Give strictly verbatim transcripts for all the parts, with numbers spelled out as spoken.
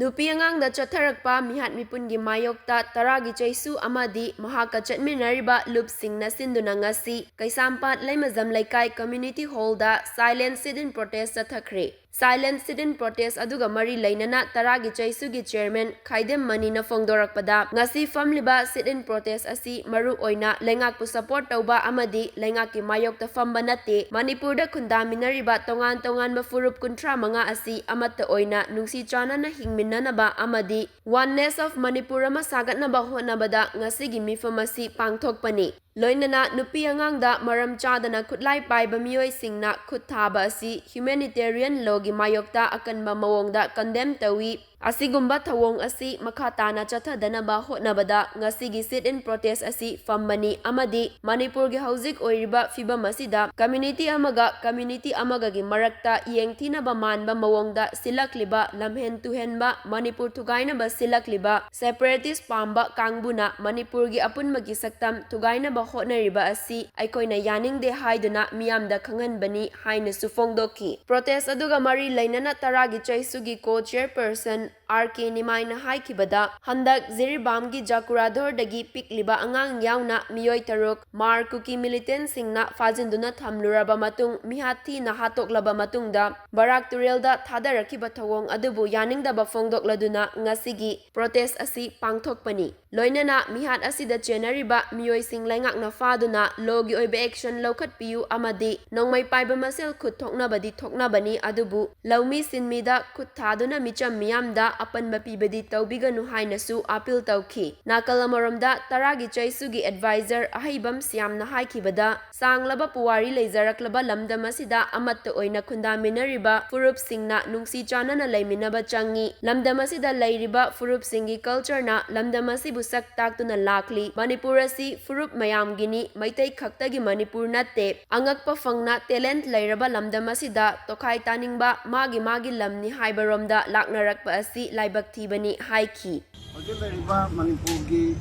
ꯅꯨꯄꯤ ꯑꯉꯥꯡꯗ ꯆꯠꯊꯔꯛꯄ ꯃꯤꯍꯥꯠ ꯃꯤꯄꯨꯟꯒꯤ ꯃꯥꯌꯣꯛꯇ ꯇꯔꯥꯒꯤ ꯆꯩꯁꯨ ꯑꯃꯗꯤ ꯃꯍꯥꯛꯀ ꯆꯠꯃꯤꯟꯅꯔꯤꯕ ꯂꯨꯞꯁꯤꯡꯅ ꯁꯤꯟꯗꯨꯅ ꯉꯁꯤ ꯀꯩꯁꯥꯝꯄꯥꯠ ꯂꯩꯃꯖꯝ ꯂꯩꯀꯥꯏ ꯀꯝꯃ꯭ꯌꯨꯅꯤꯇꯤ ꯍꯣꯜꯗ silent sit-in protest ꯆꯠꯊꯈ꯭ꯔꯦ꯫ Silent sit-in protest ꯑꯗꯨꯒ ꯃꯔꯤ ꯂꯩꯅꯅ ꯇꯔꯥꯒꯤ ꯆꯩꯁꯨꯒꯤ ꯆꯤꯌꯔꯃꯦꯟ ꯈꯥꯏꯗꯦꯝ ꯃꯅꯤꯅ ꯐꯣꯡꯗꯣꯔꯛꯄꯗ, ꯉꯁꯤ ꯐꯝꯂꯤꯕ sit-in protest ꯑꯁꯤ ꯃꯔꯨ ꯑꯣꯏꯅ ꯂꯩꯉꯥꯛꯄꯨ support ꯇꯧꯕ ꯑꯃꯗꯤ ꯂꯩꯉꯥꯛꯀꯤ ꯃꯥꯌꯣꯛꯇ ꯐꯝꯕ ꯅꯠꯇꯦ꯫ ꯃꯅꯤꯄꯨꯔꯗ ꯈꯨꯟꯗꯥꯃꯤꯟꯅꯔꯤꯕ ꯇꯣꯉꯥꯟ ꯇꯣꯉꯥꯟꯕ ꯐꯨꯔꯨꯞ ꯀꯨꯟꯊ꯭ꯔꯥ ꯃꯉꯥ ꯑꯁꯤ ꯑꯃꯠꯇ ꯑꯣꯏꯅ ꯅꯨꯡꯁꯤ ꯆꯥꯟꯅꯅ ꯍꯤꯡꯃꯤꯟꯅꯅꯕ ꯑꯃꯗꯤ Oneness of Manipur ꯑꯃ ꯁꯥꯒꯠꯅꯕ ꯍꯣꯠꯅꯕꯗ ꯉꯁꯤꯒꯤ ꯃꯤꯐꯝ ꯑꯁꯤ ꯄꯥꯡꯊꯣꯛꯄꯅꯤ꯫ ꯂꯣꯏꯅꯅ ꯅꯨꯄꯤ ꯑꯉꯥꯡꯗ ꯃꯔꯝ ꯆꯥꯗꯅ ꯈꯨꯠꯂꯥꯏ ꯄꯥꯏꯕ ꯃꯤꯑꯣꯏꯁꯤꯡꯅ ꯈꯨꯠ ꯊꯥꯕ ꯑꯁꯤ humanitarian lawꯒꯤ ꯃꯥꯌꯣꯛꯇ ꯑꯀꯟꯕ ꯃꯑꯣꯡꯗ condemn ꯇꯧꯏ꯫ ꯑꯁꯤꯒꯨꯝꯕ ꯊꯧꯑꯣꯡ ꯑꯁꯤ ꯃꯈꯥ ꯇꯥꯅ ꯆꯠꯊꯗꯅꯕ ꯍꯣꯠꯅꯕꯗ ꯉꯁꯤꯒꯤ sit-in protest ꯑꯁꯤ ꯐꯝꯕꯅꯤ ꯑꯃꯗꯤ ꯃꯅꯤꯄꯨꯔꯒꯤ ꯍꯧꯖꯤꯛ ꯑꯣꯏꯔꯤꯕ ꯐꯤꯕꯝ ꯑꯁꯤꯗ community ꯑꯃꯒ community ꯑꯃꯒꯒꯤ ꯃꯔꯛꯇ ꯌꯦꯡꯊꯤꯅꯕ ꯃꯥꯟꯕ ꯃꯑꯣꯡꯗ ꯁꯤꯜꯂꯛꯂꯤꯕ ꯂꯝꯍꯦꯟ ꯇꯨꯍꯦꯟꯕ, ꯃꯅꯤꯄꯨꯔ ꯊꯨꯒꯥꯏꯅꯕ ꯁꯤꯜꯂꯛꯂꯤꯕ separatist ꯄꯥꯝꯕ ꯀꯥꯡꯕꯨꯅ ꯃꯅꯤꯄꯨꯔꯒꯤ ꯑꯄꯨꯟꯕꯒꯤ ꯁꯛꯇꯝ ꯊꯨꯒꯥꯏꯅꯕ ꯍꯣꯠꯅꯔꯤꯕ ꯑꯁꯤ ꯑꯩꯈꯣꯏꯅ ꯌꯥꯅꯤꯡꯗꯦ ꯍꯥꯏꯗꯨꯅ ꯃꯤꯌꯥꯝꯗ ꯈꯪꯍꯟꯕꯅꯤ ꯍꯥꯏꯅꯁꯨ ꯐꯣꯡꯗꯣꯛꯈꯤ꯫ Protest ꯑꯗꯨꯒ ꯃꯔꯤ ꯂꯩꯅꯅ ꯇꯔꯥꯒꯤ ꯆꯩꯁꯨꯒꯤ co-chairperson ꯑꯥꯔ ꯀꯦ ꯅꯤꯃꯥꯏꯅ ꯍꯥꯏꯈꯤꯕꯗ, ꯍꯟꯗꯛ ꯖꯤꯔꯤꯕꯥꯝꯒꯤ ꯖꯥꯀꯨꯔꯥꯙꯣꯔꯗꯒꯤ ꯄꯤꯛꯂꯤꯕ ꯑꯉꯥꯡ ꯌꯥꯎꯅ ꯃꯤꯑꯣꯏ ꯇꯔꯨꯛ ꯃꯥꯔ ꯀꯨꯀꯤ militantꯁꯤꯡꯅ ꯐꯥꯖꯤꯟꯗꯨꯅ ꯊꯝꯂꯨꯔꯕ ꯃꯇꯨꯡ, ꯃꯤꯍꯥꯠ ꯊꯤꯅ ꯍꯥꯠꯇꯣꯛꯂꯕ ꯃꯇꯨꯡꯗ ꯕꯔꯥꯛ ꯇꯨꯔꯦꯜꯗ ꯊꯥꯗꯔꯛꯈꯤꯕ ꯊꯧꯑꯣꯡ ꯑꯗꯨꯕꯨ ꯌꯥꯅꯤꯡꯗꯕ ꯐꯣꯡꯗꯣꯛꯂꯗꯨꯅ ꯉꯁꯤꯒꯤ protest ꯑꯁꯤ ꯄꯥꯡꯊꯣꯛꯄꯅꯤ꯫ ꯂꯣꯏꯅꯅ ꯃꯤꯍꯥꯠ ꯑꯁꯤꯗ ꯆꯦꯟꯅꯔꯤꯕ ꯃꯤꯑꯣꯏꯁꯤꯡ ꯂꯩꯉꯥꯛꯅ ꯐꯥꯗꯨꯅ lawꯒꯤ ꯑꯣꯏꯕ action ꯂꯧꯈꯠꯄꯤꯌꯨ ꯑꯃꯗꯤ ꯅꯣꯡꯃꯩ ꯄꯥꯏꯕ ꯃꯁꯦꯜ ꯈꯨꯠ ꯊꯣꯛꯅꯕꯗꯤ ꯊꯣꯛꯅꯕꯅꯤ, ꯑꯗꯨꯕꯨ ꯂꯧꯃꯤ ꯁꯤꯟꯃꯤꯗ ꯈꯨꯠ ꯊꯥꯗꯨꯅ ꯃꯤꯆꯝ ꯃꯤꯌꯥꯝꯗ ꯑꯄꯟꯕ ꯄꯤꯕꯗꯤ ꯇꯧꯕꯤꯒꯅꯨ ꯍꯥꯏꯅꯁꯨ appeal ꯇꯧꯈꯤ꯫ ꯅꯥꯀꯜ ꯑꯃꯔꯣꯝꯗ ꯇꯔꯥꯒꯤ ꯆꯩꯁꯨꯒꯤ advisor ꯑꯍꯩꯕꯝ ꯁ꯭ꯌꯥꯝꯅ ꯍꯥꯏꯈꯤꯕꯗ, ꯁꯥꯡꯂꯕ ꯄꯨꯋꯥꯔꯤ ꯂꯩꯖꯔꯛꯂꯕ ꯂꯝꯗꯝ ꯑꯁꯤꯗ ꯑꯃꯠꯇ ꯑꯣꯏꯅ ꯈꯨꯟꯗꯥꯃꯤꯟꯅꯔꯤꯕ ꯐꯨꯔꯨꯞꯁꯤꯡꯅ ꯅꯨꯡꯁꯤ ꯆꯥꯟꯅꯅ ꯂꯩꯃꯤꯟꯅꯕ ꯆꯪꯏ꯫ ꯂꯝꯗꯝ ꯑꯁꯤꯗ ꯂꯩꯔꯤꯕ ꯐꯨꯔꯨꯞꯁꯤꯡꯒꯤ cultureꯅ ꯂꯝꯗꯝ ꯑꯁꯤꯕꯨ ꯁꯛ ꯇꯥꯛꯇꯨꯅ ꯂꯥꯛꯂꯤ꯫ ꯃꯅꯤꯄꯨꯔ ꯑꯁꯤ ꯐꯨꯔꯨꯞ ꯃꯌꯥꯝꯒꯤꯅꯤ, ꯃꯩꯇꯩ ꯈꯛꯇꯒꯤ ꯃꯅꯤꯄꯨꯔ ꯅꯠꯇꯦ꯫ ꯑꯉꯛꯄ ꯐꯪꯅ talent ꯂꯩꯔꯕ ꯂꯝꯗꯝ ꯑꯁꯤꯗ ꯇꯣꯈꯥꯏ ꯇꯥꯅꯤꯡꯕ, ꯃꯥꯒꯤ ꯃꯥꯒꯤ ꯂꯝꯅꯤ ꯍꯥꯏꯕꯔꯣꯝꯗ ꯂꯥꯛꯅꯔꯛꯄ ꯑꯁꯤ ꯂꯥꯏꯕꯛ ꯊꯤꯕꯅꯤ ꯍꯥꯏꯈꯤ꯫ ꯍꯧꯖꯤꯛ ꯂꯩꯔꯤꯕ ꯃꯅꯤꯄꯨꯔꯒꯤ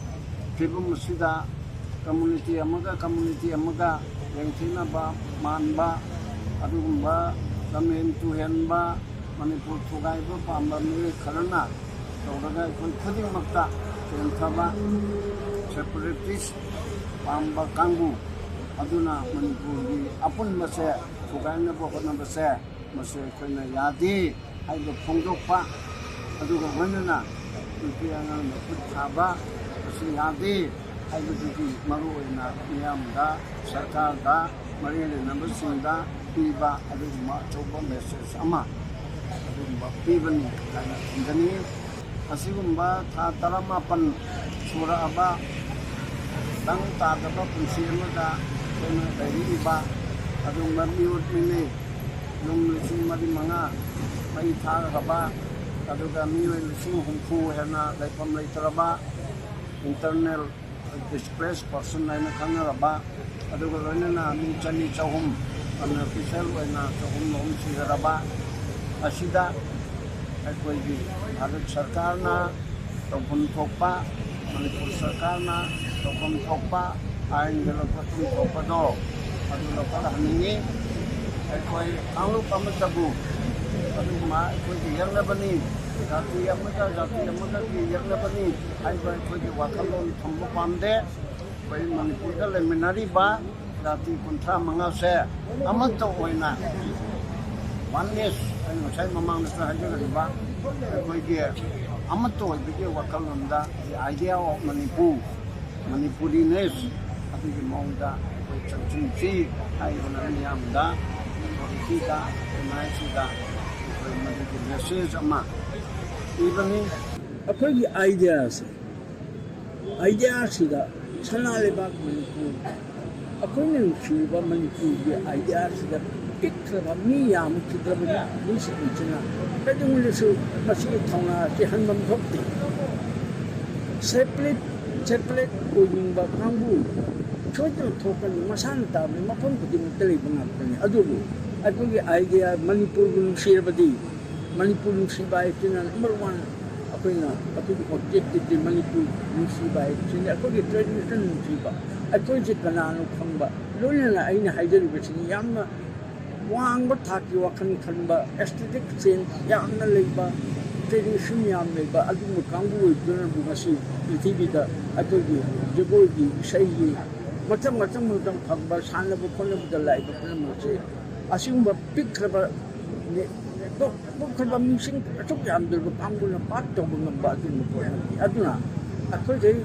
ꯐꯤꯕꯝ ꯑꯁꯤꯗ community ꯑꯃꯒ community ꯑꯃꯒ ꯌꯦꯡꯊꯤꯅꯕ ꯃꯥꯟꯕ, ꯑꯗꯨꯒꯨꯝꯕ ꯂꯝꯍꯦꯟ ꯇꯨꯍꯦꯟꯕ, ꯃꯅꯤꯄꯨꯔ ꯊꯨꯒꯥꯏꯕ ꯄꯥꯝꯕ ꯃꯤꯑꯣꯏ ꯈꯔꯅ ꯇꯧꯔꯒ ꯑꯩꯈꯣꯏ ꯈꯨꯗꯤꯡꯃꯛꯇ ꯆꯦꯟꯊꯕ separatist ꯄꯥꯝꯕ ꯀꯥꯡꯕꯨ ꯑꯗꯨꯅ ꯃꯅꯤꯄꯨꯔꯒꯤ ꯑꯄꯨꯟꯕꯁꯦ ꯊꯨꯒꯥꯏꯅꯕ ꯍꯣꯠꯅꯕꯁꯦ, ꯃꯁꯤ ꯑꯩꯈꯣꯏꯅ ꯌꯥꯗꯦ ꯍꯥꯏꯕ ꯐꯣꯡꯗꯣꯛꯄ, ꯑꯗꯨꯒ ꯂꯣꯏꯅꯅ ꯅꯨꯄꯤ ꯑꯉꯥꯡꯗ ꯈꯨꯠ ꯊꯥꯕ ꯑꯁꯤ ꯌꯥꯗꯦ ꯍꯥꯏꯕꯗꯨꯒꯤ ꯃꯔꯨꯑꯣꯏꯅ ꯃꯤꯌꯥꯝꯗ, ꯁꯔꯀꯥꯔꯗ, ꯃꯔꯤ ꯂꯩꯅꯕꯁꯤꯡꯗ ꯄꯤꯕ ꯑꯗꯨꯒꯨꯝꯕ ꯑꯆꯧꯕ message ꯑꯃ, ꯑꯗꯨꯒꯨꯝꯕ ꯄꯤꯕꯅꯤ ꯍꯥꯏꯅ ꯊꯝꯖꯅꯤꯡꯏ꯫ ꯑꯁꯤꯒꯨꯝꯕ ꯊꯥ ꯇꯔꯥꯃꯥꯄꯟ ꯁꯨꯔꯛꯑꯕ ꯇꯪ ꯇꯥꯗꯕ ꯄꯨꯟꯁꯤ ꯑꯃꯗ ꯑꯩꯈꯣꯏꯅ ꯂꯩꯔꯛꯏꯕ ꯑꯗꯨꯒꯨꯝꯕ ꯃꯤꯑꯣꯠ ꯃꯤꯅꯩ, ꯌꯨꯝ ꯂꯤꯁꯤꯡ ꯃꯔꯤ ꯃꯉꯥ ꯃꯩ ꯊꯥꯈ꯭ꯔꯕ, ꯑꯗꯨꯒ ꯃꯤꯑꯣꯏ ꯂꯤꯁꯤꯡ ꯍꯨꯝꯐꯨ ꯍꯦꯟꯅ ꯂꯩꯐꯝ ꯂꯩꯇ꯭ꯔꯕ, internal displaced person ꯍꯥꯏꯅ ꯈꯪꯅꯔꯕ, ꯑꯗꯨꯒ ꯂꯣꯏꯅꯅ ꯃꯤ ꯆꯅꯤ ꯆꯍꯨꯝ unofficial ꯑꯣꯏꯅ ꯆꯍꯨꯝ ꯂꯣꯝ ꯁꯤꯈ꯭ꯔꯕ ꯑꯁꯤꯗ ꯑꯩꯈꯣꯏꯒꯤ ꯚꯥꯔꯠ ꯁꯔꯀꯥꯔꯅ ꯇꯧꯐꯝ ꯊꯣꯛꯄ, ꯃꯅꯤꯄꯨꯔ ꯁꯔꯀꯥꯔꯅ ꯇꯧꯐꯝ ꯊꯣꯛꯄ, ꯑꯥꯏꯟꯒꯤ ꯂꯧꯈꯠꯐꯝ ꯊꯣꯛꯄꯗꯣ ꯑꯗꯨ ꯂꯧꯈꯠꯍꯟꯅꯤꯡꯉꯤ꯫ ꯑꯩꯈꯣꯏ ꯀꯥꯡꯂꯨꯞ ꯑꯃꯠꯇꯕꯨ ꯑꯗꯨꯒꯨꯝꯕ ꯑꯩꯈꯣꯏꯒꯤ ꯌꯦꯛꯅꯕꯅꯤ, ꯖꯥꯇꯤ ꯑꯃꯒ ꯖꯥꯇꯤ ꯑꯃꯒꯒꯤ ꯌꯦꯛꯅꯕꯅꯤ ꯍꯥꯏꯕ ꯑꯩꯈꯣꯏꯒꯤ ꯋꯥꯈꯜꯂꯣꯟ ꯊꯝꯕ ꯄꯥꯝꯗꯦ꯫ ꯑꯩꯈꯣꯏ ꯃꯅꯤꯄꯨꯔꯗ ꯂꯩꯃꯤꯟꯅꯔꯤꯕ ꯖꯥꯇꯤ ꯀꯨꯟꯊ꯭ꯔꯥ ꯃꯉꯥꯁꯦ ꯑꯃꯠꯇ ꯑꯣꯏꯅ, oneness, ꯑꯩ ꯉꯁꯥꯏ ꯃꯃꯥꯡꯗꯁꯨ ꯍꯥꯏꯖꯈ꯭ꯔꯤꯕ, ꯑꯩꯈꯣꯏꯒꯤ ꯑꯃꯠꯇ ꯑꯣꯏꯕꯒꯤ ꯋꯥꯈꯜꯂꯣꯟꯗ, the idea of Manipur, Manipuriness, ꯑꯗꯨꯒꯤ ꯃꯑꯣꯡꯗ ꯑꯩꯈꯣꯏ ꯆꯪꯁꯤꯟꯁꯤ ꯍꯥꯏꯗꯅ ꯃꯤꯌꯥꯝꯗ, ꯑꯣꯊꯣꯔꯤꯇꯤꯗ, ꯑꯦꯟ ꯑꯥꯏ ꯁꯤꯗ ꯑꯩꯈꯣꯏ ꯃꯗꯨꯒꯤ message ꯑꯃ ꯄꯤꯕꯅꯤ꯫ ꯑꯩꯈꯣꯏꯒꯤ ideaꯁꯦ, ideaꯁꯤꯗ ꯁꯅꯥ ꯂꯩꯕꯥꯛ ꯃꯅꯤꯄꯨꯔ, ꯑꯩꯈꯣꯏꯅ ꯅꯨꯡꯁꯤꯔꯤꯕ ꯃꯅꯤꯄꯨꯔꯒꯤ ideaꯁꯤꯗ ꯄꯤꯛꯈ꯭ꯔꯕ ꯃꯤ ꯌꯥꯝꯈꯤꯗ꯭ꯔꯕꯅꯤ ꯅꯨꯡꯁꯤꯠ ꯅꯨꯡꯁꯤꯠꯅ꯫ ꯀꯩꯗꯧꯉꯩꯗꯁꯨ ꯃꯁꯤꯒꯤ ꯊꯧꯅꯥ ꯑꯁꯤ ꯍꯟꯐꯝ ꯊꯣꯛꯇꯦ꯫ Separate, separate ꯑꯣꯏꯅꯤꯡꯕ ꯀꯥꯡꯕꯨ ꯁꯣꯏꯗꯅ ꯊꯣꯛꯀꯅꯤ, ꯃꯁꯥꯅ ꯇꯥꯕꯅꯤ, ꯃꯐꯝ ꯈꯨꯗꯤꯡꯃꯛꯇ ꯂꯩꯕ ꯉꯥꯛꯇꯅꯤ꯫ ꯑꯗꯨꯕꯨ ꯑꯩꯈꯣꯏꯒꯤ idea ꯃꯅꯤꯄꯨꯔꯕꯨ ꯅꯨꯡꯁꯤꯔꯕꯗꯤ, ꯃꯅꯤꯄꯨꯔ ꯅꯨꯡꯁꯤꯕ ꯍꯥꯏꯕꯁꯤꯅ number one, ꯑꯩꯈꯣꯏꯅ ꯑꯗꯨꯒꯤ objectiveꯇꯤ ꯃꯅꯤꯄꯨꯔ ꯅꯨꯡꯁꯤꯕ ꯍꯥꯏꯕꯁꯤꯅꯤ꯫ ꯑꯩꯈꯣꯏꯒꯤ tradition ꯅꯨꯡꯁꯤꯕ, ꯑꯩꯈꯣꯏꯁꯦ ꯀꯅꯥꯅꯣ ꯈꯪꯕ, ꯂꯣꯏꯅꯅ ꯑꯩꯅ ꯍꯥꯏꯖꯔꯤꯕꯁꯤꯅꯤ ꯌꯥꯝꯅ ꯋꯥꯡꯕ ꯊꯥꯛꯀꯤ ꯋꯥꯈꯜ ꯈꯟꯕ, ꯑꯦꯁꯊꯦꯇꯤꯛ ꯁꯦꯟꯁ ꯌꯥꯝꯅ ꯂꯩꯕ, ꯇ꯭ꯔꯦꯗꯤꯁꯟ ꯌꯥꯝ ꯂꯩꯕ ꯑꯗꯨꯒꯨꯝꯕ ꯀꯥꯡꯕꯨ ꯑꯣꯏꯕꯗꯨꯅꯕꯨ ꯉꯁꯤ ꯄ꯭ꯔꯤꯊꯤꯕꯤꯗ ꯑꯩꯈꯣꯏꯒꯤ ꯖꯒꯣꯏꯒꯤ, ꯏꯁꯩꯒꯤ ꯃꯊꯪ ꯃꯊꯪ ꯃꯊꯪ ꯐꯪꯕ, ꯁꯥꯟꯅꯕ ꯈꯣꯠꯅꯕꯗ ꯂꯥꯛꯏꯕ ꯄꯨꯝꯅꯃꯛꯁꯦ ꯑꯁꯤꯒꯨꯝꯕ ꯄꯤꯛꯈ꯭ꯔꯕ ꯅꯦ-, ꯄꯣꯛ-, ꯄꯣꯛꯈ꯭ꯔꯕ ꯃꯤꯁꯤꯡ ꯑꯁꯨꯛ ꯌꯥꯝꯗ꯭ꯔꯕ ꯀꯥꯡꯕꯨꯅ ꯄꯥꯛ ꯇꯧꯕ ꯉꯝꯕ ꯑꯗꯨꯒꯨꯝꯕ ꯄꯣꯠ ꯑꯃꯅꯤ꯫ ꯑꯗꯨꯅ ꯑꯩꯈꯣꯏꯈꯩ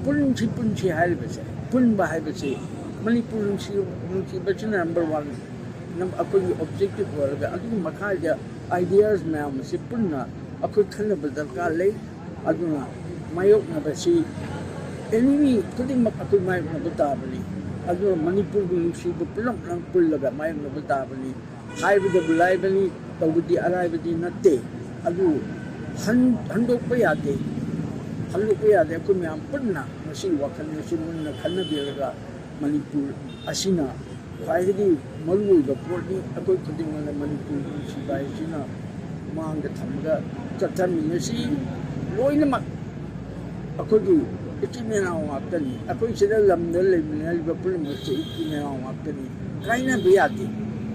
ꯄꯨꯟꯁꯤ ꯄꯨꯟꯁꯤ ꯍꯥꯏꯔꯤꯕꯁꯦ, ꯄꯨꯟꯕ ꯍꯥꯏꯕꯁꯤ ꯃꯅꯤꯄꯨꯔ ꯅꯨꯡꯁꯤ-, ꯅꯨꯡꯁꯤꯕꯁꯤꯅ ꯅꯝꯕꯔ ꯋꯥꯟ꯫ ꯅꯝ-, ꯑꯩꯈꯣꯏꯒꯤ ꯑꯣꯕꯖꯦꯛꯇꯤꯚ ꯑꯣꯏꯔꯒ ꯑꯗꯨꯒꯤ ꯃꯈꯥꯗ ꯑꯥꯏꯗꯤꯌꯥꯁ ꯃꯌꯥꯝ ꯑꯁꯤ ꯄꯨꯟꯅ ꯑꯩꯈꯣꯏ ꯈꯟꯅꯕ ꯗꯔꯀꯥꯔ ꯂꯩ꯫ ꯑꯗꯨꯅ ꯃꯥꯌꯣꯛꯅꯕꯁꯤ ꯑꯦꯅꯤꯃꯤ ꯈꯨꯗꯤꯡꯃꯛ ꯑꯩꯈꯣꯏ ꯃꯥꯌꯣꯛꯅꯕ ꯇꯥꯕꯅꯤ꯫ ꯑꯗꯨꯅ ꯃꯅꯤꯄꯨꯔꯕꯨ ꯅꯨꯡꯁꯤꯕ ꯄꯨꯝꯅꯃꯛꯅ ꯄꯨꯜꯂꯒ ꯃꯥꯌꯣꯛꯅꯕ ꯇꯥꯕꯅꯤ꯫ ꯍꯥꯏꯕꯗꯕꯨ ꯂꯥꯏꯕꯅꯤ, ꯇꯧꯕꯗꯤ ꯑꯔꯥꯏꯕꯗꯤ ꯅꯠꯇꯦ꯫ ꯑꯗꯨ ꯍꯟ-, ꯍꯟꯗꯣꯛꯄ ꯌꯥꯗꯦ, ꯍꯟꯗꯣꯛꯄ ꯌꯥꯗꯦ꯫ ꯑꯩꯈꯣꯏ ꯃꯌꯥꯝ ꯄꯨꯟꯅ ꯃꯁꯤꯒꯤ ꯋꯥꯈꯜ ꯑꯁꯤ ꯃꯨꯟꯅ ꯈꯟꯅꯕꯤꯔꯒ ꯃꯅꯤꯄꯨꯔ ꯑꯁꯤꯅ ꯈ꯭ꯋꯥꯏꯗꯒꯤ ꯃꯔꯨꯑꯣꯏꯕ ꯄꯣꯠꯅꯤ꯫ ꯑꯩꯈꯣꯏ ꯈꯨꯗꯤꯡꯃꯛꯅ ꯃꯅꯤꯄꯨꯔꯒꯤ ꯁꯤꯐꯥꯏꯁꯤꯅ ꯃꯥꯡꯗ ꯊꯝꯃꯒ ꯆꯠꯊꯃꯤꯟꯅꯁꯤ꯫ ꯂꯣꯏꯅꯃꯛ ꯑꯩꯈꯣꯏꯒꯤ ꯏꯆꯤꯟ ꯏꯅꯥꯎ ꯉꯥꯛꯇꯅꯤ꯫ ꯑꯩꯈꯣꯏ ꯁꯤꯗ ꯂꯝꯗ ꯂꯩꯃꯤꯟꯅꯔꯤꯕ ꯄꯨꯝꯅꯃꯛꯁꯦ ꯏꯆꯤꯟ ꯏꯅꯥꯎ ꯉꯥꯛꯇꯅꯤ꯫ ꯀꯥꯏꯅꯕ ꯌꯥꯗꯦ꯫